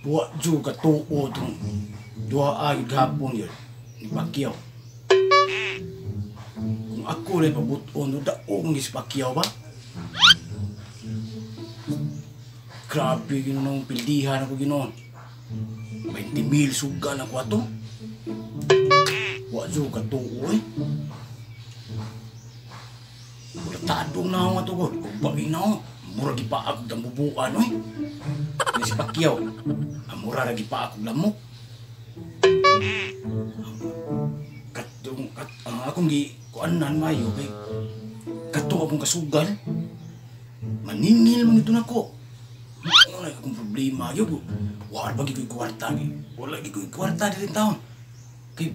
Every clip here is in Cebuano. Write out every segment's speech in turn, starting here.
Wa jud katuo tong duha ay gapon yun ni Pacquiao. Kung ako rin pabuton, no, daog ni si Pacquiao ba? Grabe ginoon, pildihan ako ginoon. 20 mil sugal ako ato. Wa jud katuo eh. Wala tadong na ako ato ko. Ugba na ako. Mura gipa ako dambubuan oy. Ni si Pacquiao. Mura ra gipa ako lamok. Katong kat akong gi kuanan mayo kay kato akong kasugal. Maningil man ito nako. Wala akong problema gyud. Wa ba gyud ko'y kwarta gi. Wala gyud ko'y kwarta diri taon. Kay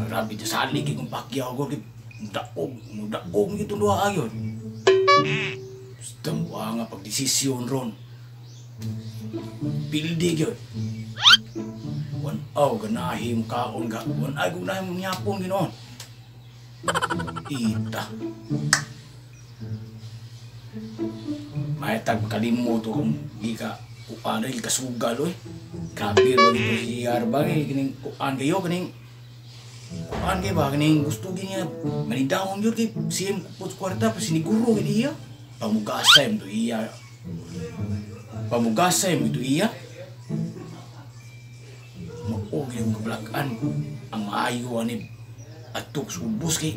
grabe sa sali kay kung Pacquiao ko kay daog, mudaog gyud duha ayon. Basta wa nga pagdesisyon ron. Pildi gyud. Wan aw ganahi mo kaon ga. Wan ay ganahi mo nyapon ginoon. Ita. Mahitag makalimot kung gika kuan ay kasugal oy. Grabe ba gito si Arba kay kining kuan kayo kining kuan kay ba kining gusto gini niya manidawon gyud kay siyem put kwarta pa siniguro gid iya. Pamugasay mo to iya. Pamugasay mo to iya. Mao gyud ang kablakan ang maayo ani atok sa ubos kay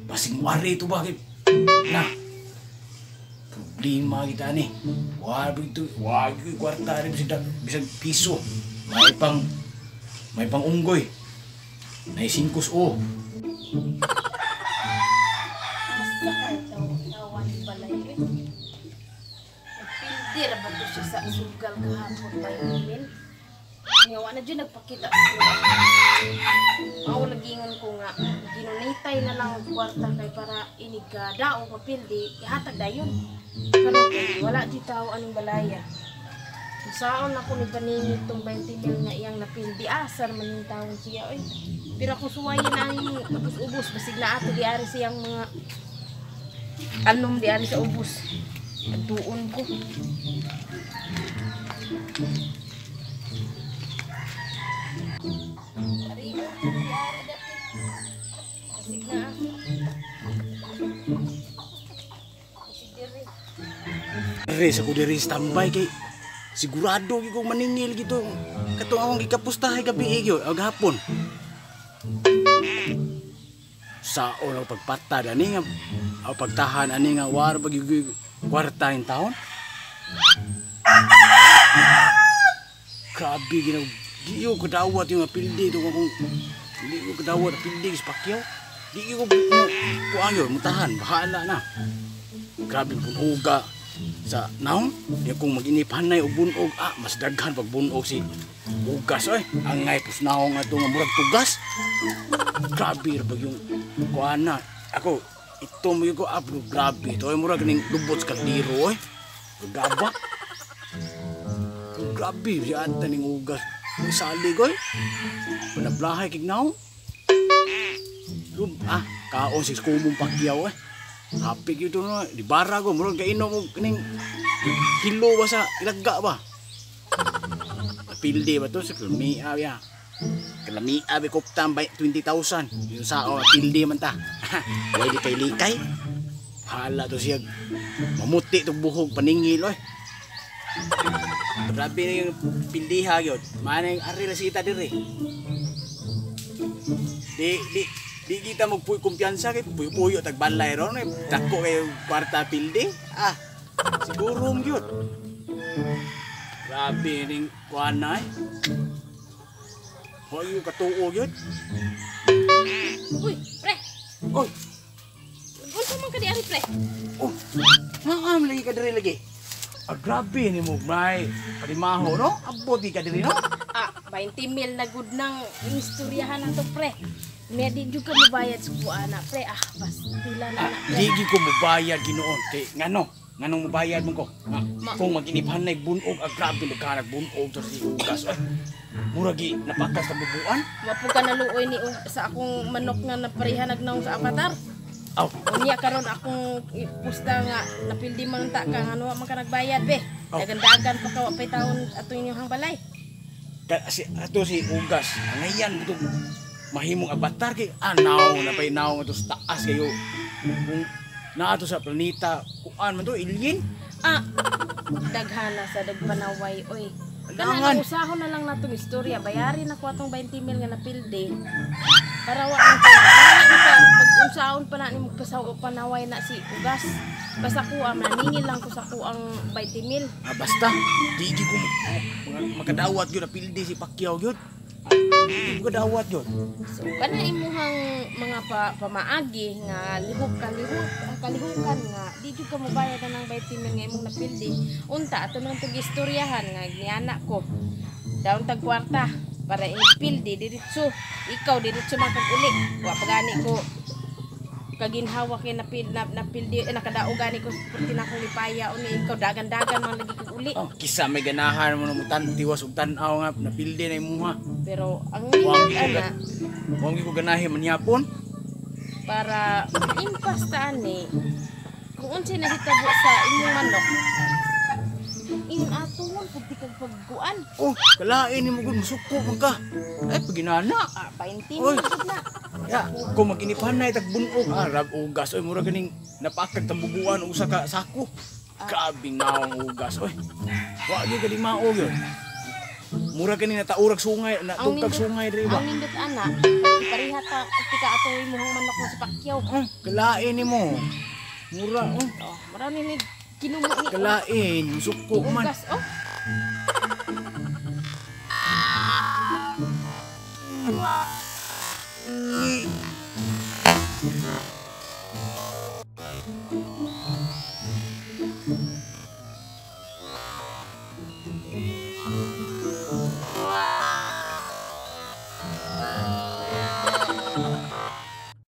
basig moari to ba kay na problema kita ni. Wa bito, wa gyud kwarta rin bisag piso. May pang unggoy. Nay singkos o. Nagpildi ra ba to siya sa sugal kahapon pa yun? Nga wa na dyan nagpakita ko. Mao lagingon ko nga ginunitay na lang og kwarta kay para inig ka dao mapildi ihatag dayon. Karon kay wala di tao aning balaya. Saon ako ni paningit tong 20 mil nga iyang napildi, asar man yung taon siya oy. Pero kung suwayin ang ubos-ubos basig na ato di ari siyang mga anom di ari sa ubos. Aduon ko. Ari di ari dati. Basig na. Basig diri. Re sa ko diri standby kay sigurado gyud kong maningil gito. Katong akong gikapustahay gabi gyud og hapon. Saon ang pagpatad ani nga ang pagtahan ani nga war ba gyud kwarta in taon. Grabe ginaw di ko kadawat yung pildi to kung di ko kadawat pildi sa Pacquiao. Di ko kuan yun mutahan bahala na. Grabe punuga sa naong di kung mag-inipanay og bunog mas daghan pag bunog si ugas oy angay pus naong ato nga murag tugas. Grabe ra ba yung kuan na ako ito mo ko bro, grabe to ay murag ning lubot sa kaldero oy. Gaba. Grabe si ata ning ugas. May salig oy. Panablahay kig naong. Kaon si kumong Pacquiao eh. Happy gyud to no, di bara ko murag kainom og kining kilo ba sa ilagga ba. Pildi ba to sa kalmia ya. Kalmia bi koptam by 20,000. Yung sa pildi man ta. Way di kay likay. Hala to siya mamuti tong buhog paningil oy. Grabe na yung pildiha gyud. Manay ari ra sita diri. Di kita magpuy kumpiyansa kay puyo-puyo tag balay ron eh. Dako kay kwarta pildi. Siguro gyud. Grabe ning kuan na eh. Hoy katuo gyud. Uy, pre. Oy. Unsa man ka di ari pre? Oh. Naam lagi ka diri lagi. Grabe ni mo may palimaho no? Abot di ka diri no? 20 mil na gud nang istoryahan nato pre. May di jud ka mobayad sa kuana pre. Pastila na na pre. Di gyud ko mobayad Ginoon kay ngano? Nganong mobayad man ko? Kung mag-inipanay bunog, grabe nagkanag bunog to si ugas. Ay, muragi napakas sa bubuan. Wa ka naluoy ni sa akong manok nga napareha nagnaong sa avatar. Aw. Unya karon akong pusta nga napildi man ta ka ngano man ka nagbayad be. Oh. Dagan-dagan pa ka wa pay taon ato inyong balay. Si ato si Ugas, angayan to mahimong avatar kay naw na pay naw ato sa taas kayo. Kung naa to sa planeta, kuan man to alien. Ah, daghana sa dagpanaway oy. Kana Alangan. na usahon na lang natong istorya, bayari na ko atong 20 mil nga napildi. Para wa na ko. Pag unsaon pa na ni magpasaw panaway na si Ugas. Basta ko ang maningil lang ko sa kuang 20 mil. Ah, basta di gyud ko makadawat gyud napildi si Pacquiao gyud. Di ko kadawat gyud. So kana imuhang mga pamaagi nga lihok kalihok kalihukan nga di jud ka mobayad na ng 20 mil nga imong napildi. Unta ato nang tug istoryahan nga niana ko. Daon tag kwarta para ipildi diretso. Ikaw diretso man kag uli. Wa pa gani ko kaginhawa kay napildi eh, nakadao gani ko perti na akong lipaya uni ikaw dagan-dagan man lagi kag uli. Oh, kisa may ganahan mo na mutan tiwas og tan-aw nga napildi na imuha. Pero ang Wa nindot ana Wa ko ganahi manyapon. Para impas ta ani kung unsay nahitabo sa imong manok, ingon ato pud di kag pagkuan. Oh, kalain nimo gud musuko man ka. Ay paginana. Ah, 20 Oy. mil gud na. Ya, kung maginipanay tag bunog, ah, rag ugas oy mura ganing napakag tambubuan og usa ka sako. Grabe naong ugas oy. Wa gyud kadi mao gyud. Mura gani nataurag sungay, na tugkag sungay diri ba. Ang nindot ana, ipareha ta tika ato imong manok mo si Pacquiao. Oh, kalain nimo. Mura oh. Oh, mura ni kinumo ni Kalain, musuko man. ugas oh.